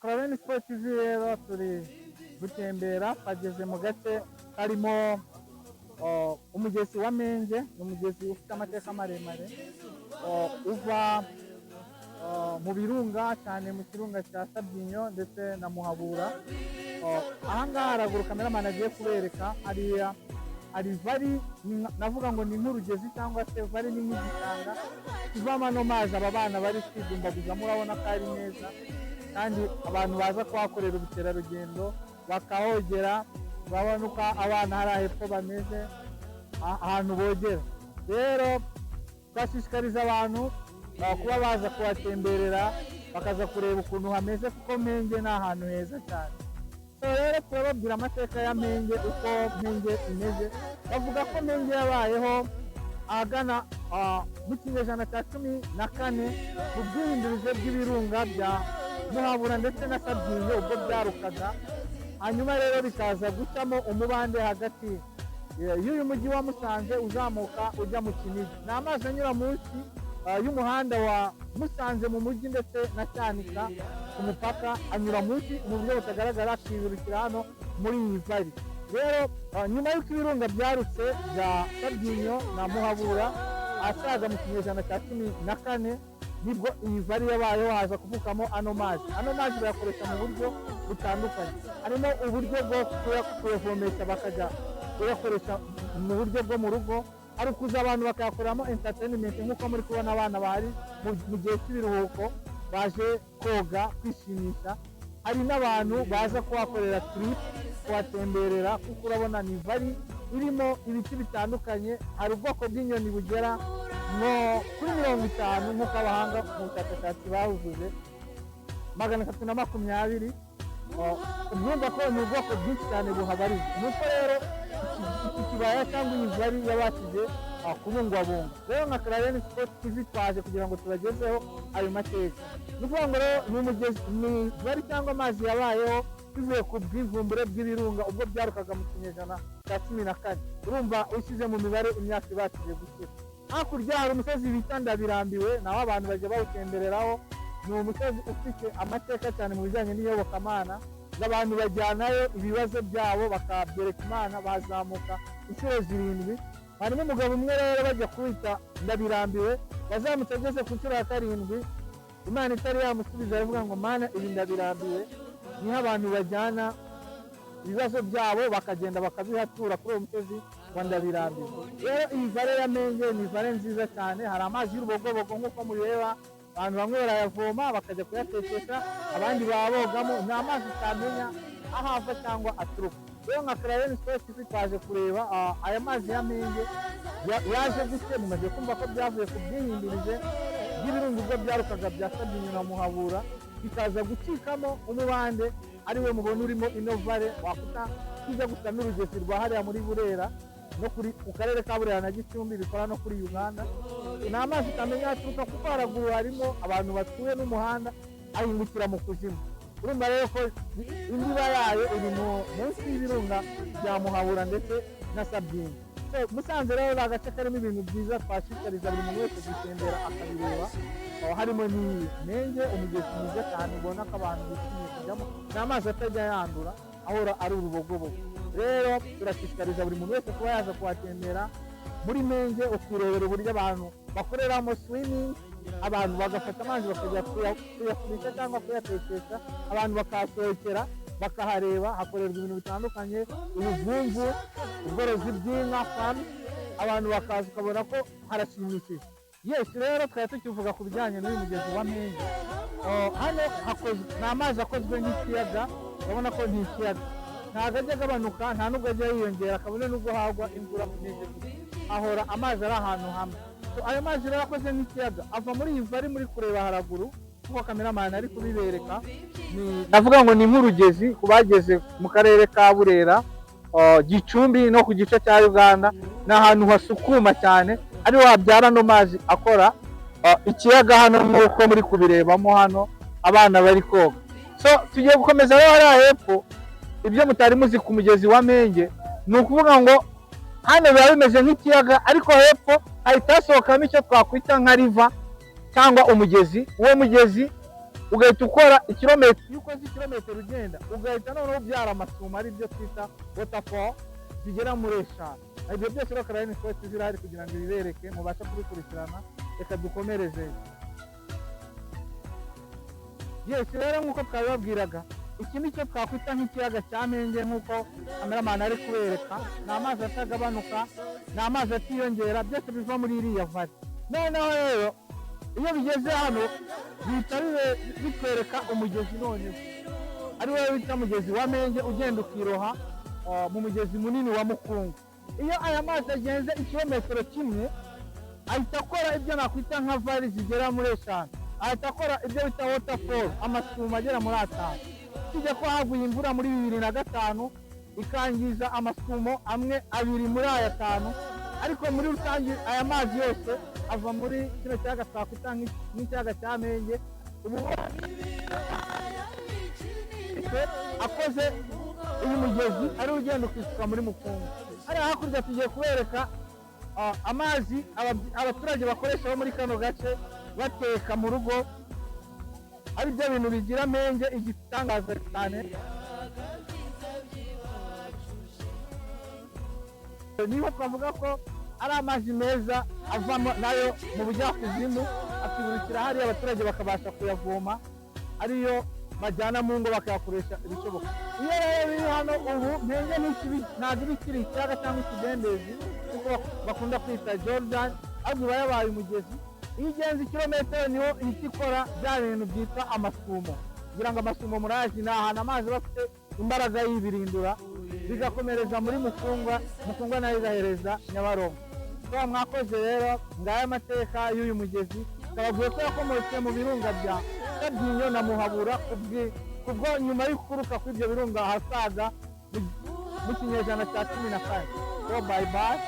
Claren Sport TV rero turi gutembera, twageze mu gace karimo umugezi wa Menge. Ni umugezi ufite amateka maremare, uva mu birunga, cyane mu kirunga cya Sabyinyo ndetse na Muhabura. Ahangaha haraguru cameraman agiye kubereka hariya hari valley, navuga ngo ni nk'urugezi cyangwa se valley, ni nk'igishanga kivamo ano mazi aba bana bari kwidumbaguzamo. Urabona ko ari meza kandi abantu baza kuhakorera ubukerarugendo bakahogera. Urabona uko abana hariya hepfo bameze, ahantu bogera. Rero twashishikariza abantu kuba baza kuhatemberera, bakaza kureba ukuntu hameze, kuko Menge ni ahantu heza cyane. So rero turababwira amateka ya Menge, uko Menge imeze. Bavuga ko Menge yabayeho ahagana mu kinyejana cya 14, mu bwihindurize bw'ibirunga bya Muhabura ndetse na Sabyinyo ubwo byarukaga, hanyuma rero bikaza gucamo umubande hagati y'uyu mujyi wa Musanze uzamuka ujya mu Kinigi. Ni amazi anyura munsi y'umuhanda wa Musanze mu mujyi ndetse na Cyanika ku mupaka, anyura munsi mu buryo butagaragara, akibirukira hano muri iyi valley. Rero nyuma y'uko ibirunga byarutse bya Sabyinyo na Muhabura asaga mu kinyejana cya 14, nibwo iyi valley yabayeho, haza kuvukamo ano mazi. Ano mazi bayakoresha mu buryo butandukanye, harimo uburyo bwo kuyavomesha, bakajya kuyakoresha mu buryo bwo mu rugo, hari ukuza abantu bakayakoreramo entertainment, nk'uko muri kubona abana bahari mu gihe cy'ibiruhuko baje koga, kwishimisha. Hari n'abantu baza kuhakorera trip, kuhatemberera, kuko urabona ni valley irimo ibiti bitandukanye. Hari ubwoko bw'inyoni bugera nko kuri 50, nk'uko abahanga mu bushakashatsi babuvuze, 320. Urumva ko ni ubwoko bwinshi cyane buhabarizwa. Ni uko rero iki kibaya cyangwa iyi valley yabashije kubungwabungwa. Rero nka Claren Sport TV twaje kugira ngo tubagezeho ayo mateka. Ni ukuvuga ngo rero ni umugezi, ni valley cyangwa amazi yabayeho bivuye ku bwivumbure bw'ibirunga ubwo byarukaga mu kinyejana cya 14. Urumva ushyize mu mibare imyaka ibashije gushyira. Hakurya hari umusozi bita Ndabirambiwe, naho abantu bajya bawutembereraho. Ni umusozi ufite amateka cyane mu bijyanye n'iyobokamana, ngo abantu bajyanayo ibibazo byabo bakabyereka Imana, bazamuka inshuro zirindwi. Harimo umugabo umwe rero bajya kuwita Ndabirambiwe, wazamutse ageze ku nshuro ya karindwi Imana itari yamusubiza, aravuga ngo: "Mana, ibi ndabirambiwe." Niho abantu bajyana ibibazo byabo, bakagenda bakabihatura kuri uwo musozi wa Ndabirambiwe. Rero iyi valley ya Menge ni valley nziza cyane. Hari amazi y'urubogobogo nk'uko mubireba, abantu bamwe barayavoma bakajya kuyatekesha, abandi baba bogamo. Ni amazi utamenya aho ava cyangwa aturuka. Rero nka Claren Sport TV twaje kureba aya mazi ya Menge yaje gute. Mumaze kumva ko byavuye ku bwihindurize bw'ibirunga ubwo byarukaga bya Sabyinyo na Muhabura, bikaza gucikamo umubande ari we mubona urimo ino valley, wakuta kijya gusa n'urugezi rwa hariya muri Burera no kuri ku karere ka Burera na Gicumbi, bikora no kuri Uganda. Ni amazi utamenya aho aturuka, kuko haraguru harimo abantu batuye n'umuhanda, ahingukira mu kuzimu. Urumva rero ko indiba yayo iri munsi y'ibirunga bya Muhabura ndetse na Sabyinyo. So, Musanze rero ni agace karimo ibintu byiza twashishikariza buri muntu wese gutembera akabireba. Aho harimo n'iyi Menge, umugezi mwiza cyane ubona ko abantu bishimiye kujyamo. Ni amazi atajya yandura, ahora ari urubogobogo. Rero turashishikariza buri muntu wese kuba yaza kuhatembera muri Menge, ukirebera uburyo abantu bakoreramo swimming, abantu bagafata amazi bakajya kuyafurisha cyangwa kuyatekesha, abantu bakahasohokera, bakahareba. Hakorerwa ibintu bitandukanye, ubuvumvu, ubworozi bw'inka, farm, abantu bakaza ukabona ko harashimishije. Yes, rero twari tukivuga ku bijyanye n'uyu mugezi wa Menge. Oh, hano hakozwe, ni amazi akozwe nk'ikiyaga. Urabona ko ni ikiyaga, ntabwo ajya agabanuka, nta nubwo ajya yiyongera, kabone n'ubwo hagwa imvura imeze gute, ahora amazi ari ahantu hamwe. So, ayo mazi rero akoze nk'ikiyaga ava muri iyi valley muri kureba haraguru, nk'uko cameraman ari kubibereka. Navuga ngo ni nk'urugezi ku bageze mu karere ka Burera, Gicumbi no ku gice cya Uganda. Ni ahantu hasukuma cyane, ariho habyara ano mazi akora ikiyaga hano, nk'uko muri kubirebamo hano abana bari koga. So tugiye gukomeza rero hariya hepfo. Ibyo mutari muzi ku mugezi wa Menge ni ukuvuga ngo hano biba bimeze nk'ikiyaga, ariko hepfo hahita hasohokamo icyo twakwita nka river cyangwa umugezi. Uwo mugezi Ugahita ukora ikirometero. Iyo ukoze ikirometero ugenda, ugahita noneho ubyara amasumo, ari byo twita waterfall, zigera muri 5. Ibyo byose rero Karayini Sport zirahari kugira ngo ibibereke, mubashe kubikurikirana. Reka dukomereze. Yes, rero nk'uko twabibabwiraga, iki ni cyo twakwita nk'ikiyaga cya Mpenge. Nk'uko cameraman ari kubereka, ni amazi atagabanuka, ni amazi atiyongera, byose biva muri iriya valley. Noneho rero iyo bigeze hano bihita bitwereka umugezi, noneho ari wo bita mugezi wa Mpenge, ugenda ukiroha mu mugezi munini wa Mukungu. Iyo aya mazi agenze ikirometero 1, ahita akora ibyo nakwita nka valley zigera muri 5, ahita akora ibyo bita waterfall, amasumo agera muri 5. Tujya ko haguye imvura muri 2005 ikangiza amasumo amwe abiri muri aya 5, ariko muri rusange aya mazi yose ava muri kino kiyaga twakwita nk'ikiyaga cya Mpenge. Ubu akoze uyu mugezi ari ugenda ukisuka muri Mukungu. Hariya hakurya tugiye kubereka amazi abaturage bakoresha bo muri kano gace bateka mu rugo, ari byo bintu bigira Mpenge igitangaza cyane. Niho twavuga ko ari amazi meza avamo nayo mu bujyakuzimu, akibirukira hariya, abaturage bakabasha kuyavoma, ariyo bajyana mu ngo bakayakoresha ibishoboka. Iyo rero biri hano ubu, Mpenge ntabwo iba ikiri ikiyaga cyangwa ikidendezi kuko bakunda kwita Jordan, ahubwo iba yabaye umugezi. Iyo ugenze ikirometero niho ihita ikora bya bintu byitwa amasumo. Kugira ngo amasumo murayazi, ni ahantu amazi aba afite imbaraga yibirindura, bigakomereza muri Mukungwa, Mukungwa nayo igahereza Nyabarongo. So mwakoze rero, ngaya amateka y'uyu mugezi. Twababwiye ko yakomotse mu birunga bya Sabyinyo na Muhabura, kubwo nyuma y'ukuruka kw'ibyo birunga ahasaga mu kinyejana cya 14. So bye bye.